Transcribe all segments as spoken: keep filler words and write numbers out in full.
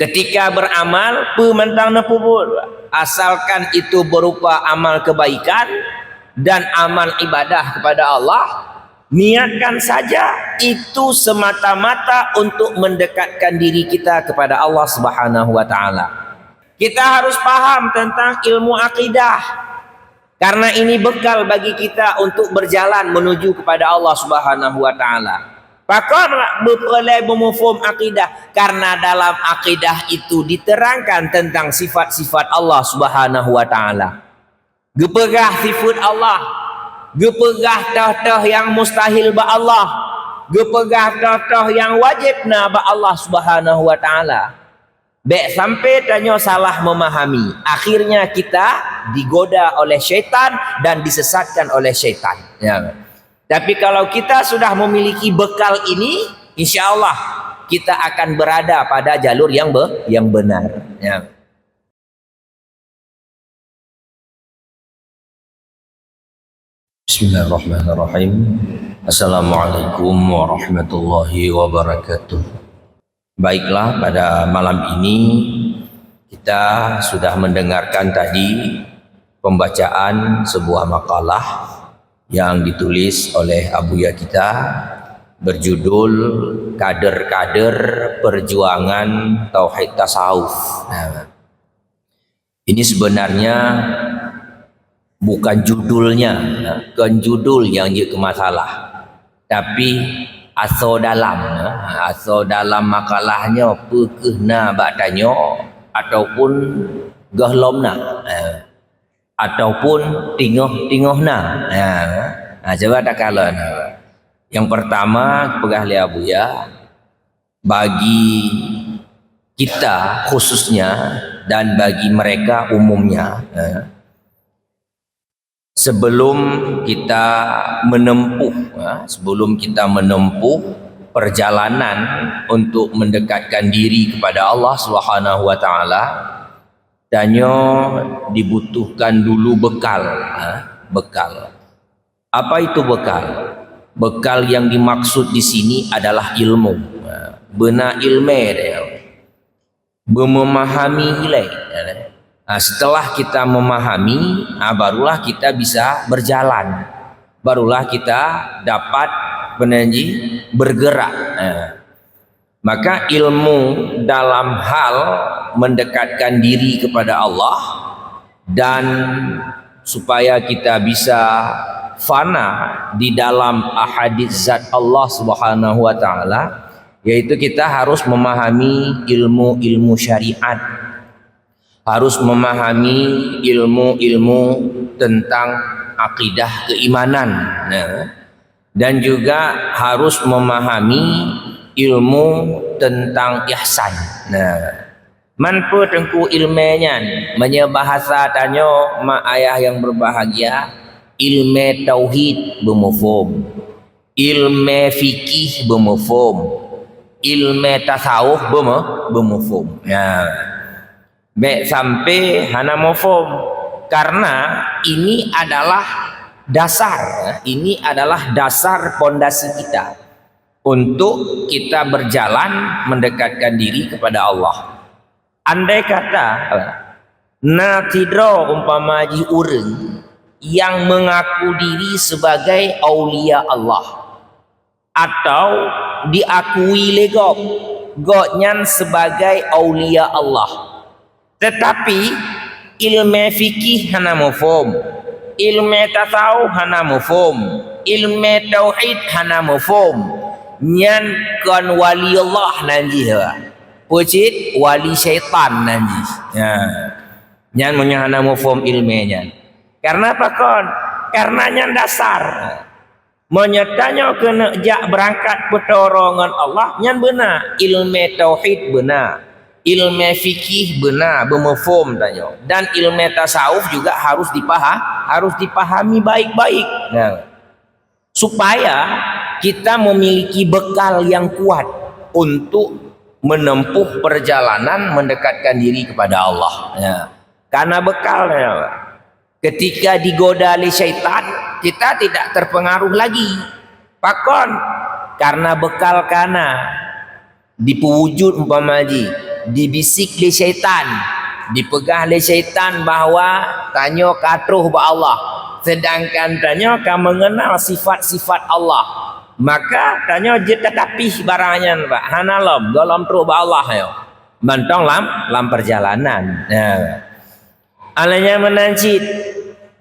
Ketika beramal, peue mantong neupeubuet, asalkan itu berupa amal kebaikan dan amal ibadah kepada Allah, niatkan saja itu semata-mata untuk mendekatkan diri kita kepada Allah Subhanahu wa Ta'ala. Kita harus paham tentang ilmu akidah, karena ini bekal bagi kita untuk berjalan menuju kepada Allah Subhanahu wa Ta'ala. Pakon beupeulée beumuphom akidah? Karena dalam akidah itu diterangkan tentang sifat-sifat Allah Subhanahu wa Ta'ala. Geupeugah sifat Allah, geupeugah toh-toh nyang mustahil bak Allah, geupeugah toh-toh nyang wajéb na bak Allah Subhanahu wa Ta'ala. Bék sampai tanyoe salah memahami. Akhirnya kita digoda oleh syaitan dan disesatkan oleh syaitan. Ya. Tapi kalau kita sudah memiliki bekal ini, insya Allah kita akan berada pada jalur yang be-, yang benar. Ya. Bismillahirrahmanirrahim. Assalamualaikum warahmatullahi wabarakatuh. Baiklah, pada malam ini kita sudah mendengarkan tadi pembacaan sebuah makalah yang ditulis oleh Abuya kita berjudul Kader-Kader Perjuangan Tauhid Tasawuf. Nah, ini sebenarnya bukan judulnya, kon judul nyang jeuet keu masalah, tapi asoe dalam, asoe dalam makalah nyoe peu kheueh na bak tanyoe ataupun gohlom na, ataupun teungoh-teungoh na. Ha, cuba takalon. Yang pertama, peugah lé Abuya, bagi kita khususnya dan bagi mereka umumnya, eh, sebelum kita menempuh, eh, sebelum kita menempuh perjalanan untuk mendekatkan diri kepada Allah Subhanahu wa Ta'ala, tanyoe dibutuhkan dulu bekal, eh, bekal. Apa itu bekal? Bekal yang dimaksud di sini adalah ilmu. Beuna ilmé dia. Beumemahami ilée. Ha, setelah kita memahami, ha, barulah kita bisa berjalan. Barulah kita dapat bergerak. Ha. Maka ilmu dalam hal mendekatkan diri kepada Allah dan supaya kita bisa fana di dalam ahadits zat Allah Subhanahu wa Ta'ala, yaitu kita harus memahami ilmu-ilmu syariat, harus memahami ilmu-ilmu tentang akidah keimanan. Nah, dan juga harus memahami ilmu tentang ihsan. Nah, man peue teungku ilmé nyan? Meunyoe bahasa tanyoe mak ayah yang berbahagia, ilmé tauhid beumuphom, ilmé fikih beumuphom, ilmé tasawuf beumu-, beumuphom. Nah, bék sampai hana muphom, karena ini adalah dasar, ini adalah dasar pondasi kita untuk kita berjalan mendekatkan diri kepada Allah. Andai kata na sidroe umpama jih ureuëng yang mengaku diri sebagai aulia Allah, atau diakui lé gob, gobnyan sebagai aulia Allah. Tetapi ilmé fikih hana muphom, ilmé tasawuf hana muphom, ilmé tauhid hana muphom. Nyan kon wali Allah nan jih, peucit wali syaitan nan jih. Ya. Nyan meunyoe hana muphom ilmé nyan. Karena apa kon? Karena nyan dasar. Meunyoe tanyoe keuneuk jak beurangkat peutoe ngon Allah, nyan beuna. Ilmé tauhid beuna, ilmé fikih beuna, beumuphom tanyoe. Dan ilmé tasawuf juga harus dipaha-, harus dipahami baik-baik. Nah, supaya kita memiliki bekal yang kuat untuk menempuh perjalanan mendekatkan diri kepada Allah. Ya. Karena bekal, ya. Ketika digoda lé syaitan, kita tidak terpengaruh lagi. Pakon? Karena bekal ka na, dipeuwujud umpama jih, Dibisik lé syaitan, dipeugah lé syaitan bahwa tanyoe ka troh bak Allah, sedangkan tanyoe ka mengenal sifat-sifat Allah. Maka tanyoe jeuet tatapih barang nyan, Pak. Hana lom, gohlom troh bak Allah nyoe. Mantong lam, lam perjalanan. Nah. Alanya meunan cit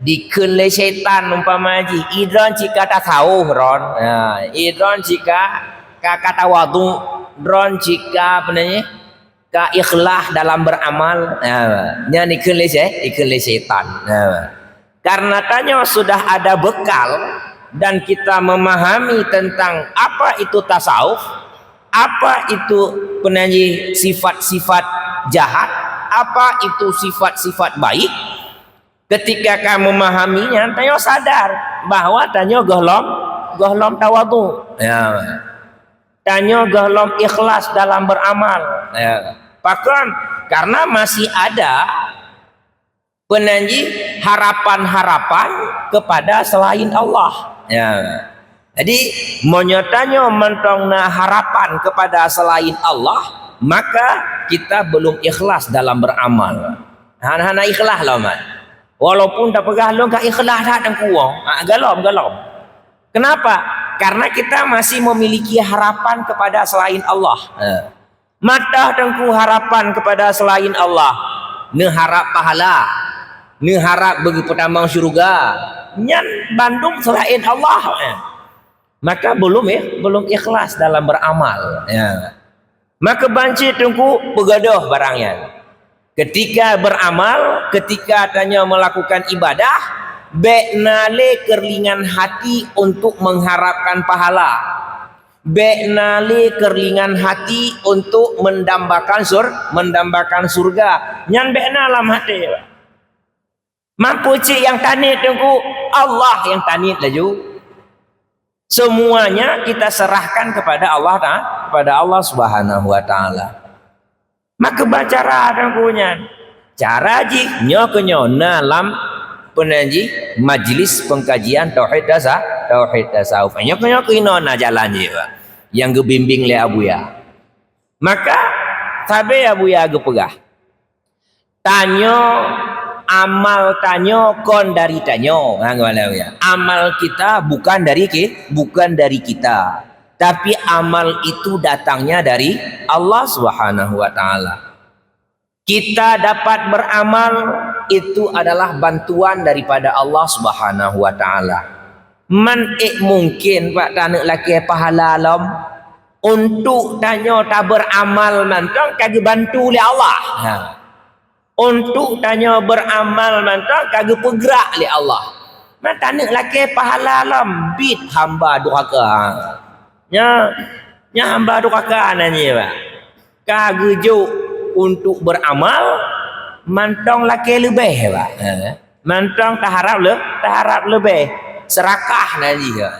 dikheun lé syaitan umpama jih, "Idroen cit ka tasawuf ron." Ha, idroen cit ka, ka, ka tawadhu, droen cit ka, apa namanya, ka ikhlas dalam beramal. Ha, nyan dikheun lé syai-, dikheun lé syaitan. Ha. Karena tanyoe sudah ada bekal dan kita memahami tentang apa itu tasawuf, apa itu penanji sifat-sifat jahat, apa itu sifat-sifat baik, ketika ka memahaminya, tanyoe sadar bahwa tanyoe gohlom, gohlom tawadhu. Ya. Tanyoe gohlom ikhlas dalam beramal. Ya. Pakon? Karena masih ada penanji harapan-harapan kepada selain Allah. Ya. Jadi, meunyoe tanyoe mantong na harapan kepada selain Allah, maka kita belum ikhlas dalam beramal. Hana-hana ikhlas lah, man. Walaupun tapeugah lôn ka ikhlas that dan kuwong, ha, gohlom, gohlom. Kenapa? Karena kita masih memiliki harapan kepada selain Allah. Ha. Mantong teungku harapan kepada selain Allah, neuharap pahala, neuharap beugeupeutampang syeuruga, nyan bandum selain Allah, eh, maka belum, ya, belum ikhlas dalam beramal. Ya. Maka banci teungku peugadôh barang nyan. Ketika beramal, ketika tanyoe melakukan ibadah, bék na lé keuringan hati untuk mengharapkan pahala. Bék na lé keuringan hati untuk mendambakan sur-, mendambakan surga. Nyan bék na lam até. Mampu cit nyang taniet teungku, Allah nyang taniet laju. Semuanya kita serahkan kepada Allah Ta-, kepada Allah Subhanahu wa Taala. Maka baca cara teungku nyan. Cara jih nyoe keuh nyoe na lam peunan jih majlis pengkajian tauhid tasa-, tauhid tasawuf. Nyoe keuh nyoe keuh inoe na jalan jih, Pak. Nyang geubimbing lé Abuya. Maka sabe Abuya geupeugah, tanyoe, amal tanyoe kon dari tanyoe. Ha, geumalée Abuya. Amal kita bukan dari ki-, bukan dari kita. Tapi amal itu datangnya dari Allah Subhanahu wa Taala. Kita dapat beramal itu adalah bantuan daripada Allah Subhanahu wa Taala. Man ék mungkin bak taneuk lakée pahala lom untuk tanyoe taberamal mantong ka geubantu lé Allah. Ha. Untuk tanyoe beramal mantong ka geupeugrak lé Allah. Man taneuk lakée pahala lom, bit hamba durhaka. Nya, nya hamba durhaka nan jih, Pak. Ka geujok untuk beramal, mantong lakée leubeh, Pak. Ha. Mantong taharap le-, taharap leubeh. Seurakah nan jih, Pak.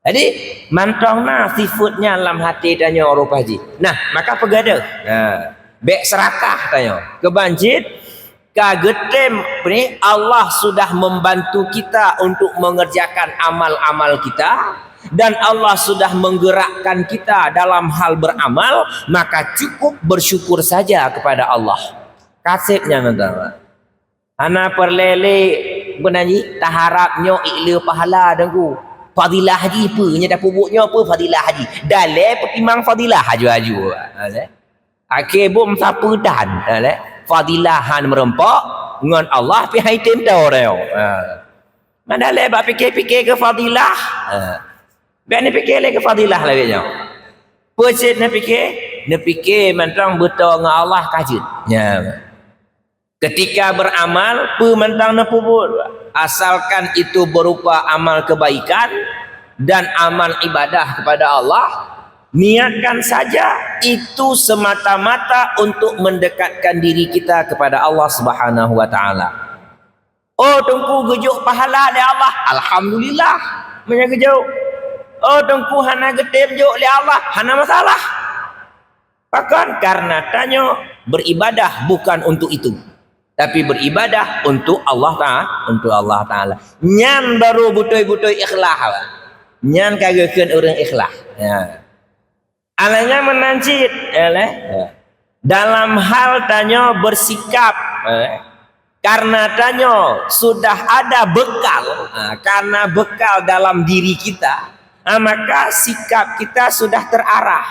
Jadi, mantong na sifeuet nyan lam até tanyoe rupa jih. Nah, maka peugadôh. Ha. Bék seurakah tanyoe. Keuban cit, ka geutem ni, Allah sudah membantu kita untuk mengerjakan amal-amal kita, dan Allah sudah menggerakkan kita dalam hal beramal, maka cukup bersyukur saja kepada Allah. Ka sép nyan mantong. Hana peureulée lé, beunan jih, taharap nyoe ék le pahala teungku. Fadilah jih peue, nyang tapeubuet nyoe peue fadilah jih. Dalé peutimang fadilah aju-aju. Ha, lé. Akhé buet meusapeue tan, ha, lé. Fadilah han meurumpok ngon Allah pih hai tem teuh. Ha. Man dalé bak pike-pike keu fadilah. Ha. Bék neupike lé keu fadilah lagée nyoe. Peue cit neupike? Neupike mantong beutôi ngon Allah ka jeuet. Nya. Ketika beramal, peue mantong neupeubuet, asalkan itu berupa amal kebaikan dan amal ibadah kepada Allah, niatkan saja itu semata-mata untuk mendekatkan diri kita kepada Allah Subhanahu wa Taala. Oh, teungku geujok pahala lé Allah, alhamdulillah. Meunyo geujok, oh, teungku hana geutem jok lé Allah, hana masalah. Pakon? Karena tanyoe beribadah bukan untuk itu, tapi beribadah untuk Allah Taala, untuk Allah Taala. Nyan baru beutôi-beutôi ikhlas. Nyan ka geukheun ureuëng ikhlas. Ya. Alanya meunan cit, ya lé. Ya. Dalam hal tanyoe bersikap, eh, karena tanyoe sudah ada bekal, ah, karena bekal dalam diri kita, ah, maka sikap kita sudah terarah,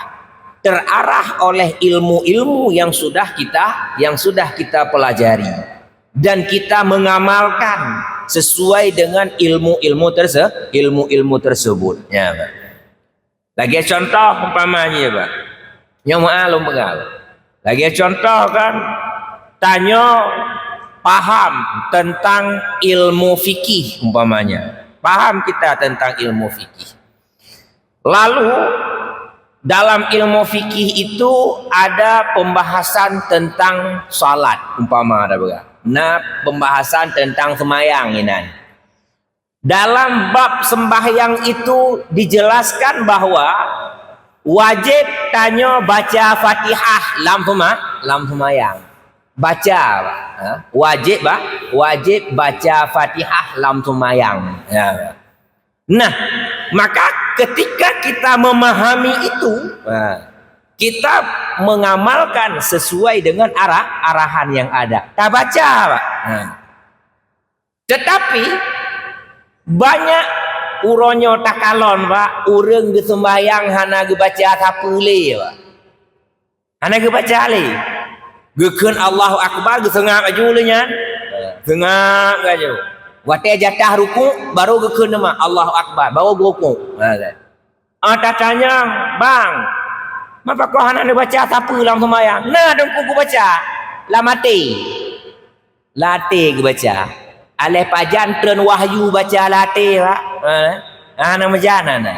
terarah oleh ilmu-ilmu yang sudah kita, yang sudah kita pelajari dan kita mengamalkan sesuai dengan ilmu-ilmu terse-, ilmu-ilmu tersebut. Ya, Pak. Lagèe contoh umpama jih, Pak. Nyoe meu'ah lôn peugah. Lagèe contoh kan, tanyoe paham tentang ilmu fikih umpamanya. Paham kita tentang ilmu fikih. Lalu dalam ilmu fikih itu ada pembahasan tentang salat umpama ada peugah. Na pembahasan tentang semayang inan. Dalam bab sembahyang itu dijelaskan bahwa wajib tanyoe baca Fatihah lam sema-, lam semayang. Baca, Pak. Ha? Wajib, Pak. Wajib baca Fatihah lam semayang. Ya. Nah, maka ketika kita memahami itu, ha, kita mengamalkan sesuai dengan arah, arahan yang ada. Tabaca, Pak. Ha. Tetapi, banyak uroe nyoe takalon, Pak, ureueng geuseumbahyang hana geubaca sapeue lé, Pak. Hana geubaca lé. Geukheun Allahu Akbar, geuseungab laju lé nyan. Seungab laju. Watèe jatah rukuk, baru geukheun teuma Allahu Akbar, baru geurukuk. Ha, kan? Ah, tatanyong, "Bang, meupakoe hana neubaca sapeue lam seumayang?" "Na, Teungku, kubaca lam até." Lam até geubaca. Aléh pajan treun wahyu baca lam até, Pak? Ha? Hana meujan, hana.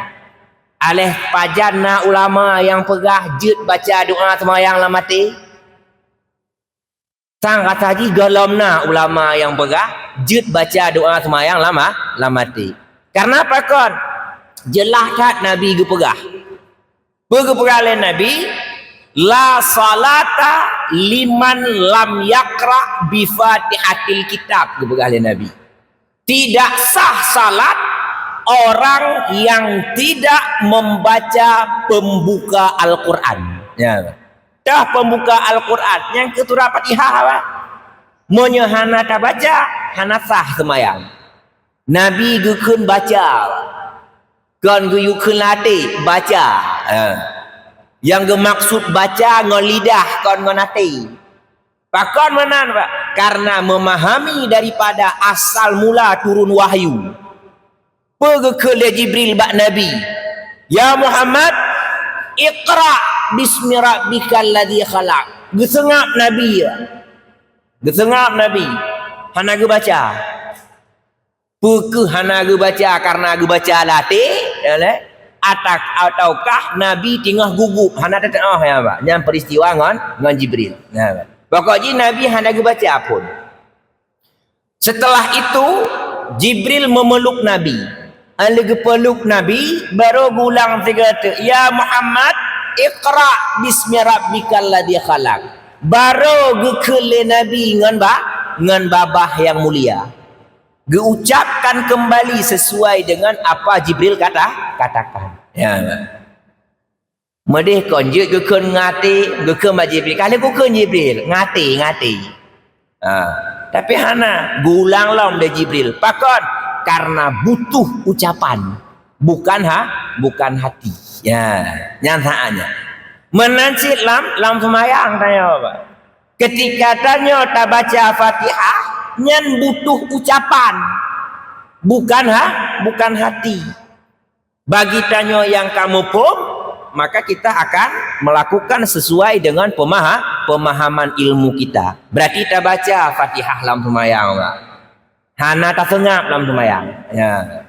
Aléh pajan na ulama nyang peugah jeuet baca doa seumayang lam até? Sang rasa jih gohlom na ulama nyang peugah jeuet baca doa seumayang lam, lam até. Kareuna pakon? Jeulaih that Nabi geupeugah. Peue geupeugah lé Nabi? "La salata liman lam yaqra bi Fatihatil Kitab," geupeugah lé Nabi. Tidak sah salat orang yang tidak membaca pembuka Al-Quran. Ya. Dah pembuka Al-Quran, nyang keu surah Fatihah apa? Meunyoe hana tabaca, hana sah seumayang. Nabi geukheun baca. Kon geuyue kheun lam até, baca. Ha. Nyang geumaksud baca ngon lidah, kon ngon até. Pakon meunan, Pak? Karena memahami daripada asal mula turun wahyu. Peue geukheun lé Jibril bak Nabi? "Ya Muhammad, iqra bismi rabbikal ladzi khalaq." Geuseungab Nabi, ya. Geuseungab Nabi. Hana geubaca. Peue keuh hana geubaca, kareuna geubaca lam até, ya lé? Atak-, ataukah Nabi teungoh gugup, hana teutu'oh, ya, Pak? Nyan peristiwa ngon, ngon Jibril. Nah, Pak. Pokok jih Nabi hana geubaca pun. Setelah itu, Jibril memeluk Nabi. Lheuh geupeluk Nabi, baru geulang sigoe teuk, "Ya Muhammad, iqra bismi rabbikal ladzi khalaq." Baru geukheun lé Nabi ngon ba-, ngon babah nyang mulia. Geuucapkan kembali sesuai dengan apa Jibril kata, katakan. Ya. Meudeh kon jeuet geukheun ngon até, geukheun bak Jibril. Ka lheueh geukheun Jibril, ngon até, ngon até. Ha. Tapi hana, geulang lom lé Jibril. Pakon? Karena butuh ucapan. Bukan ha-, bukan hati. Ya, nyan saatnya. Meunan cit lam, lam seumayang tanyoe, Pak. Ketika tanyoe tabaca Fatihah, nyan butuh ucapan, bukan ha-, bukan hati. Bagi tanyoe nyang ka muphom, maka kita akan melakukan sesuai dengan pemaha-, pemahaman ilmu kita. Berarti tabaca Fatihah lam seumayang, Pak. Hana taseungab lam seumayang. Ya.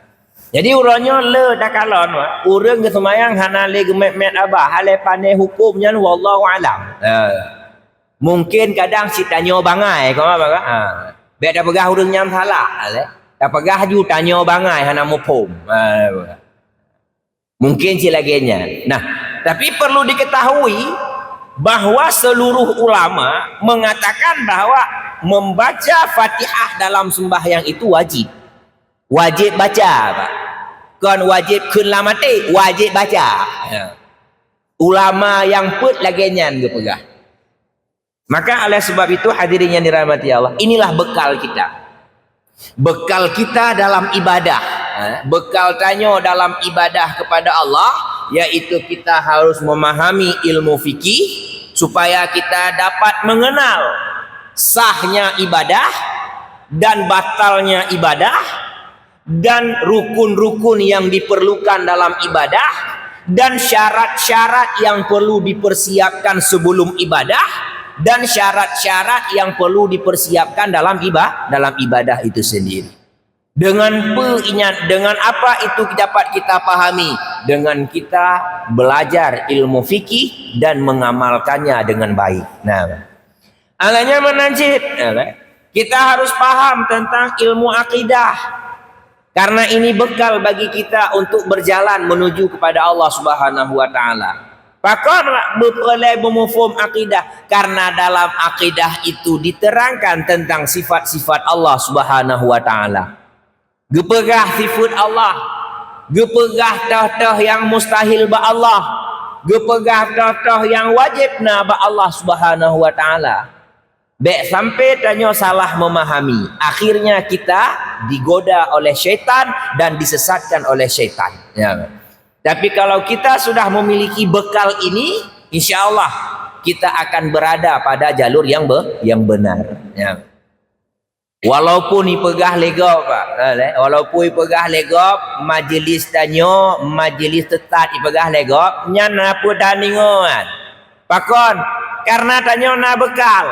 Jadi, uroe nyoe le takalon, Pak. Ureueng geuseumayang hana lé geumèt-mèt abah, hana lé pané huköm nyan, wallahu alam. Ya. Mungkin kadang cit tanyoe bangai, kon apa, Pak? Ha. Bèk tapeugah ureueng nyan salah, ha, lé. Tapeugah ju tanyoe bangai, hana muphom. Ha. Mungkin cit lagèe nyan. Nah, tapi perlu diketahui bahwa seluruh ulama mengatakan bahwa membaca Fatihah dalam sembahyang itu wajib. Wajib baca, Pak. Kon wajib kheun lam até, wajib baca. Ya. Ulama nyang peuet lagèe nyan geupeugah. Maka oleh sebab itu, hadirin yang dirahmati Allah, inilah bekal kita. Bekal kita dalam ibadah. Ha, bekal tanyoe dalam ibadah kepada Allah, yaitu kita harus memahami ilmu fikih supaya kita dapat mengenal sahnya ibadah dan batalnya ibadah, dan rukun-rukun yang diperlukan dalam ibadah, dan syarat-syarat yang perlu dipersiapkan sebelum ibadah, dan syarat-syarat yang perlu dipersiapkan dalam iba-, dalam ibadah itu sendiri. Dengan peuingat, dengan apa itu dapat kita pahami? Dengan kita belajar ilmu fikih dan mengamalkannya dengan baik. Nah, alanya menanjid, ya, kan? Kita harus paham tentang ilmu akidah. Karena ini bekal bagi kita untuk berjalan menuju kepada Allah Subhanahu wa Ta'ala. Pakon beupeulai beumuphom akidah? Karena dalam akidah itu diterangkan tentang sifat-sifat Allah Subhanahu wa Ta'ala. Geupeugah sifat Allah, geupeugah toh-toh yang mustahil bak Allah, geupeugah toh-toh yang wajib na bak Allah Subhanahu wa Ta'ala. Bèk sampai tanyoe salah memahami. Akhirnya kita digoda oleh syaitan dan disesatkan oleh syaitan. Ya. Tapi kalau kita sudah memiliki bekal ini, insya Allah kita akan berada pada jalur yang be-, yang benar. Ya. Walaupun ipeugah lé gob, Pak, eh, walaupun ipeugah lé gob, majlis tanyoe, majlis sesat ipeugah lé gob, nyan na peue tadeungoe. Pakon? Karena tanyoe na bekal.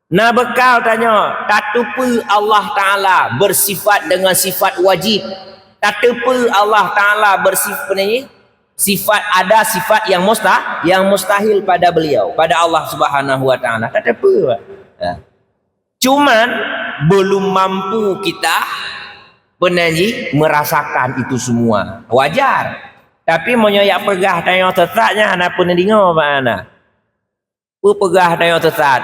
Na bekal tanyoe, tateupeue Allah Ta'ala bersifat dengan sifat wajib. Tateupeue Allah Ta'ala bersif-, apa ni? Sifat, ada sifat yang musta-, yang mustahil pada beliau, pada Allah Subhanahu wa Ta'ala. Tateupeue, Pak. Ya. Cuman, belum mampu kita, apa ni, merasakan itu semua. Wajar. Tapi meunyoe jak peugah tanyoe sesat nyan hana peuneudingoe bak na. Peue peugah tanyoe sesat?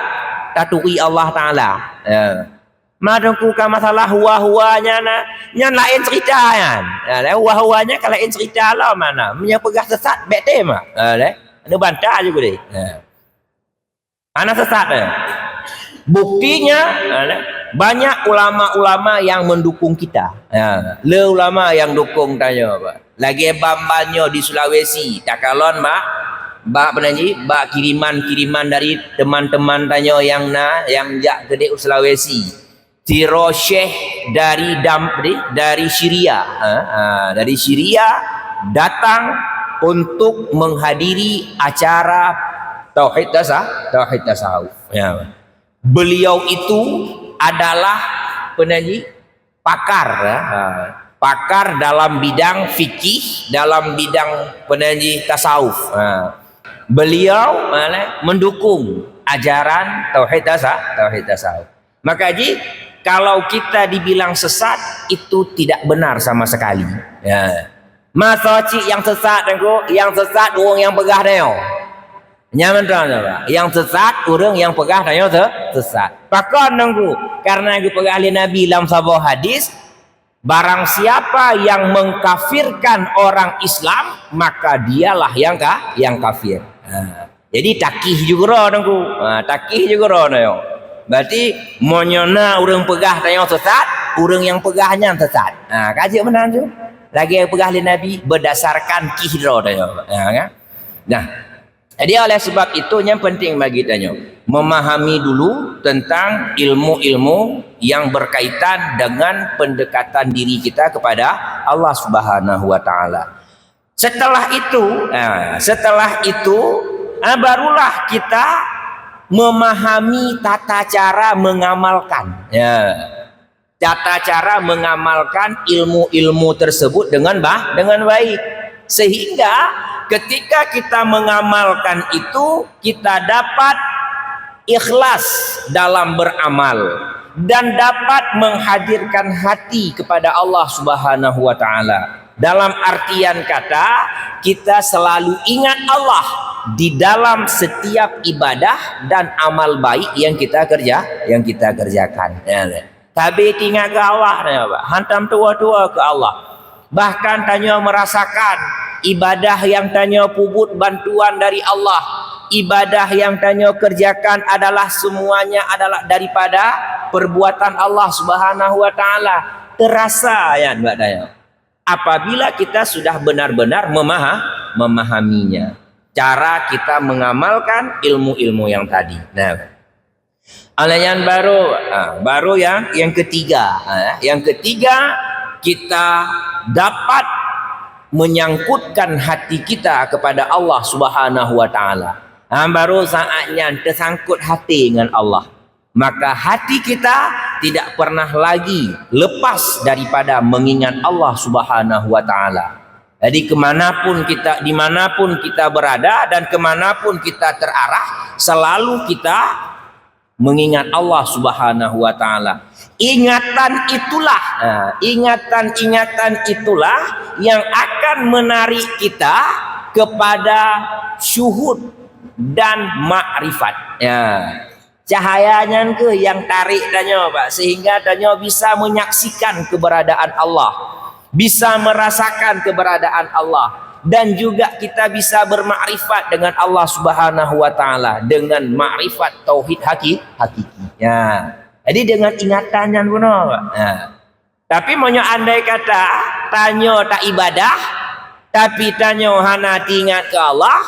Taturi Allah Ta'ala. Ya. Ma Teungku ka masalah hua-hua nyan na, nyan laén cerita nyan. Ya, laén hua-hua nyan ka laén cerita lom na. Meunyoe peugah sesat, bèk tem. Ya, lé. Neubantah ju deh. Ya. Hana sesat, eh. Buktinya, eh, banyak ulama-ulama yang mendukung kita. Ya, le ulama yang dukung tanyoe, Pak. Lagèe ban-ban nyoe di Sulawesi, takalon bak, bak apa nan jih, bak kiriman-kiriman dari teman-teman tanyoe nyang na, nyang jak keudéh u Sulawesi. Sidroe syekh dari dam-, dari, dari Syria, ha, ha, dari Syria datang untuk menghadiri acara tauhid tasa-, tauhid tasawuf. Ya. Beliau itu adalah, apa nan jih, pakar, ya. Ha, pakar dalam bidang fikih, dalam bidang, apa nan jih, tasawuf. Ha. Beliau, mana, mendukung ajaran tauhid tasa-, tauhid tasawuf. Maka jih, kalau kita dibilang sesat, itu tidak benar sama sekali. Ya. Masa cit nyang sesat, Teungku, nyang sesat ureueng nyang peugah tanyoe. Nyan mantong, Pak. Nyang sesat ureueng nyang peugah tanyoe se-, sesat. Pakon, Teungku? Karena geupeugah lé Nabi lam saboh hadis, barang siapa yang mengkafirkan orang Islam, maka dialah yang ka-, yang kafir. Ha. Jadi, takih ju keudroe, Teungku. Ha, takih ju keudroe tanyoe. Berarti, meunyoe na ureueng peugah tanyoe sesat, ureueng nyang peugah nyan sesat. Ha, ka jeuet meunan tu. Lagèe peugah lé Nabi, berdasarkan kih droe tanyoe. Ha, kan? Nah, jadi oleh sebab itu, nyang penting bagi tanyoe, memahami dulu tentang ilmu-ilmu yang berkaitan dengan pendekatan diri kita kepada Allah Subhanahu wa Ta'ala. Setelah itu, nah, setelah itu, ah, barulah kita memahami tata cara mengamalkan. Ya. Tata cara mengamalkan ilmu-ilmu tersebut dengan ba-, dengan baik. Sehingga ketika kita mengamalkan itu, kita dapat ikhlas dalam beramal dan dapat menghadirkan hati kepada Allah Subhanahu wa Ta'ala. Dalam artian kata, kita selalu ingat Allah di dalam setiap ibadah dan amal baik yang kita kerja, yang kita kerjakan. Ya, sabe teuingat keu Allah, ya, Pak. Hantom tuwoe-tuwoe keu Allah. Bahkan tanyoe merasakan ibadah nyang tanyoe peubuet bantuan dari Allah. Ibadah yang tanyoe kerjakan adalah semuanya adalah daripada perbuatan Allah Subhanahu wa Taala. Terasa ya buat tanyoe. Apabila kita sudah benar-benar memaha-, memahaminya, cara kita mengamalkan ilmu-ilmu yang tadi. Nah, alayan baru, ah, baru yang yang ketiga, ah, yang ketiga kita dapat menyangkutkan hati kita kepada Allah Subhanahu wa Taala. Ha, baru saat nyan tersangkut hati dengan Allah. Maka hati kita tidak pernah lagi lepas daripada mengingat Allah Subhanahu wa Taala. Jadi kemanapun kita, dimanapun kita berada dan kemanapun kita terarah, selalu kita mengingat Allah Subhanahu wa Taala. Ingatan itulah, ha, ingatan-ingatan itulah yang akan menarik kita kepada syuhud dan makrifat. Ya. Cahaya nyan keuh yang tarik tanyoe, Pak, sehingga tanyoe bisa menyaksikan keberadaan Allah, bisa merasakan keberadaan Allah, dan juga kita bisa bermakrifat dengan Allah Subhanahu wa Taala dengan makrifat tauhid haki-, hakiki. Ya. Jadi dengan ingatan nyan bunoe, Pak. Ya. Tapi meunyoe andai kata tanyoe tak ibadah, tapi tanyoe hana teuingat keu Allah,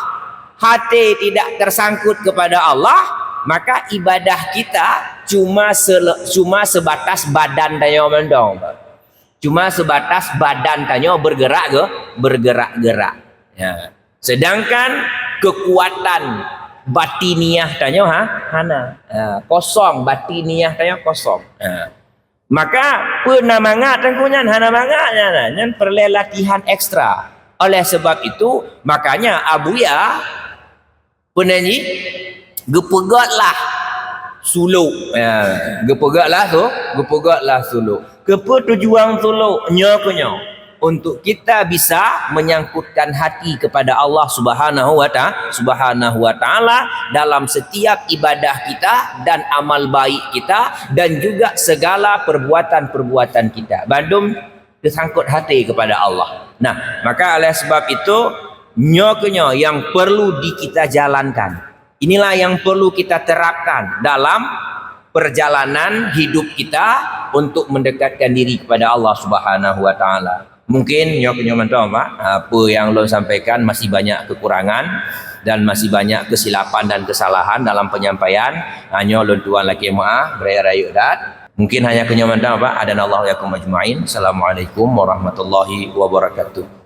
hati tidak tersangkut kepada Allah, maka ibadah kita cuma sele-, cuma sebatas badan tanyoe mantong. Cuma sebatas badan tanyoe bergerak ke, bergerak-gerak. Ya. Sedangkan kekuatan batiniah tanyoe ha, hana. Ha, kosong, batiniah tanyoe kosong. Ha. Maka peue na mangat teungku nyan, hana mangat nyan, nyan peureulée latihan ekstra. Oleh sebab itu, makanya Abuya peunyanyi geupeugotlah suluk. Ya, geupeugotlah tu, geupeugotlah suluk. Keupeue tujuan suluk? Nyoe keuh nyoe. Untuk kita bisa menyangkutkan hati kepada Allah Subhanahu wa Ta-, Subhanahu wa Taala dalam setiap ibadah kita dan amal baik kita dan juga segala perbuatan-perbuatan kita. Bandum tersangkut hati kepada Allah. Nah, maka oleh sebab itu, nyoe keuh nyoe yang perlu di kita jalankan. Inilah yang perlu kita terapkan dalam perjalanan hidup kita untuk mendekatkan diri kepada Allah Subhanahu wa Taala. Mungkin nyoe keuh nyoe mantong, Pak. Apa yang lôn sampaikan masih banyak kekurangan dan masih banyak kesilapan dan kesalahan dalam penyampaian. Hanya lôn tuan lakée meuah, bri rayeuk that. Mungkin hanya keuh nyoe mantong, Pak. Hadanallahu wa iyyakum ajmain. Assalamualaikum warahmatullahi wabarakatuh.